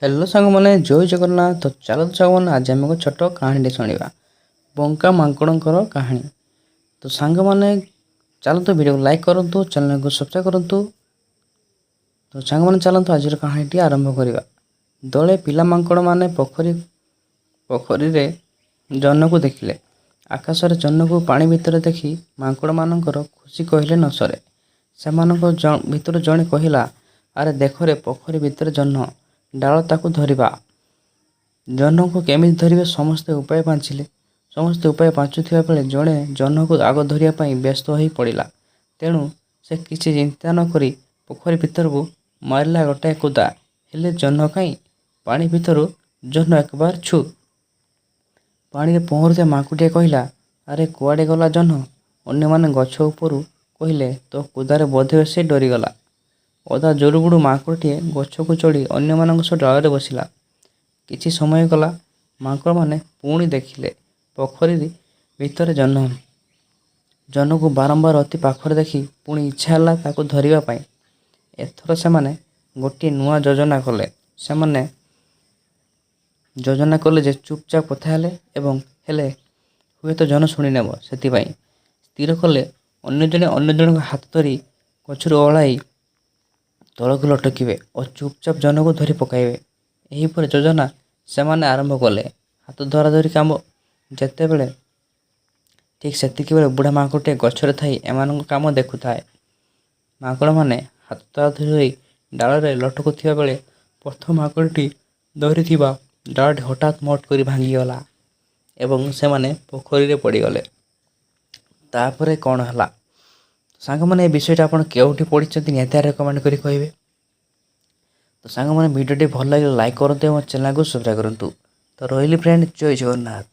Hello ସାଙ୍ଗମାନେ, ଜୟ ଜଗନ୍ନାଥ। ତ ଚାଲନ୍ତୁ ସାଙ୍ଗମାନେ, ଆଜି ଆମେ ଏକ ଛୋଟ କାହାଣୀଟେ ଶୁଣିବା, ବଙ୍କା ମାଙ୍କଡ଼ଙ୍କର କାହାଣୀ। ତ ସାଙ୍ଗମାନେ, ଚାଲନ୍ତୁ, ଭିଡ଼ିଓକୁ ଲାଇକ୍ କରନ୍ତୁ, ଚ୍ୟାନେଲକୁ ସବସ୍କ୍ରାଇବ୍ କରନ୍ତୁ। ତ ସାଙ୍ଗମାନେ, ଚାଲନ୍ତୁ, ଆଜିର କାହାଣୀଟି ଆରମ୍ଭ କରିବା। ଦଳେ ପିଲା ମାଙ୍କଡ଼ମାନେ ପୋଖରୀରେ ଜହ୍ନକୁ ଦେଖିଲେ। ଆକାଶରେ ଜହ୍ନକୁ ପାଣି ଭିତରେ ଦେଖି ମାଙ୍କଡ଼ମାନଙ୍କର ଖୁସି କହିଲେ ନ ସରେ। ସେମାନଙ୍କ ଭିତରୁ ଜଣେ କହିଲା, "ଆରେ ଦେଖରେ, ପୋଖରୀ ଭିତରେ ଜହ୍ନ। ଡାଳ ତାକୁ ଧରିବା।" ଜହ୍ନକୁ କେମିତି ଧରିବେ, ସମସ୍ତେ ଉପାୟ ପାଞ୍ଚିଲେ। ସମସ୍ତେ ଉପାୟ ପାଞ୍ଚୁଥିବା ବେଳେ ଜଣେ ଜହ୍ନକୁ ଆଗ ଧରିବା ପାଇଁ ବ୍ୟସ୍ତ ହୋଇ ପଡ଼ିଲା। ତେଣୁ ସେ କିଛି ଚିନ୍ତା ନ କରି ପୋଖରୀ ଭିତରକୁ ମାରିଲା ଗୋଟାଏ କୁଦା। ହେଲେ ଜହ୍ନ କାହିଁ? ପାଣି ଭିତରୁ ଜହ୍ନ ଏକବାର ଛୁ। ପାଣିରେ ପହଁରୁଥିବା ମାଙ୍କଡ଼ଟିଏ କହିଲା, "ଆରେ, କୁଆଡ଼େ ଗଲା ଜହ୍ନ?" ଅନ୍ୟମାନେ ଗଛ ଉପରୁ କହିଲେ, "ତୋ କୁଦାରେ ବୋଧହୁଏ ସେ ଡରିଗଲା।" ଅଧା ଜୁଡୁବୁଡୁ ମାଙ୍କଡ଼ଟିଏ ଗଛକୁ ଚଢ଼ି ଅନ୍ୟମାନଙ୍କ ସହ ଡାଳରେ ବସିଲା। କିଛି ସମୟ ଗଲା। ମାଙ୍କଡ଼ମାନେ ପୁଣି ଦେଖିଲେ, ପୋଖରୀ ଭିତରେ ଜହ୍ନ। ଜହ୍ନକୁ ବାରମ୍ବାର ଅତି ପାଖରେ ଦେଖି ପୁଣି ଇଚ୍ଛା ହେଲା ତାକୁ ଧରିବା ପାଇଁ। ଏଥର ସେମାନେ ଗୋଟିଏ ନୂଆ ଯୋଜନା କଲେ। ସେମାନେ ଯୋଜନା କଲେ ଯେ ଚୁପଚାପ କଥା ହେଲେ ଏବଂ ହେଲେ ହୁଏତ ଜହ୍ନ ଶୁଣିନେବ। ସେଥିପାଇଁ ସ୍ଥିର କଲେ, ଅନ୍ୟ ଜଣେ ଅନ୍ୟ ଜଣଙ୍କ ହାତ ଧରି ଗଛରୁ ଓହଳାଇ ତଳକୁ ଲଟକିବେ ଓ ଚୁପଚାପ ଜହ୍ନକୁ ଧରି ପକାଇବେ। ଏହିପରି ଯୋଜନା ସେମାନେ ଆରମ୍ଭ କଲେ। ହାତ ଧରାଧରି କାମ ଯେତେବେଳେ, ଠିକ୍ ସେତିକିବେଳେ ବୁଢ଼ା ମାଙ୍କଡ଼ଟିଏ ଗଛରେ ଥାଇ ଏମାନଙ୍କ କାମ ଦେଖୁଥାଏ। ମାଙ୍କଡ଼ମାନେ ହାତ ଧରାଧରି ହୋଇ ଡାଳରେ ଲଟକୁଥିବା ବେଳେ ପ୍ରଥମ ମାଙ୍କଡ଼ଟି ଧରିଥିବା ଡାଳଟି ହଠାତ୍ ମୋଟ କରି ଭାଙ୍ଗିଗଲା ଏବଂ ସେମାନେ ପୋଖରୀରେ ପଡ଼ିଗଲେ। ତାପରେ କ'ଣ ହେଲା? ସାଙ୍ଗମାନେ, ଏ ବିଷୟଟା ଆପଣ କେଉଁଠି ପଢ଼ିଛନ୍ତି, ନିହାତି କମେଣ୍ଟ କରି କହିବେ। ତ ସାଙ୍ଗମାନେ, ଭିଡ଼ିଓଟି ଭଲ ଲାଗିଲେ ଲାଇକ୍ କରନ୍ତୁ ଏବଂ ଚ୍ୟାନେଲକୁ ସବସ୍କ୍ରାଇବ୍ କରନ୍ତୁ। ତ ରହିଲି ଫ୍ରେଣ୍ଡ, ଜୟ ଜଗନ୍ନାଥ।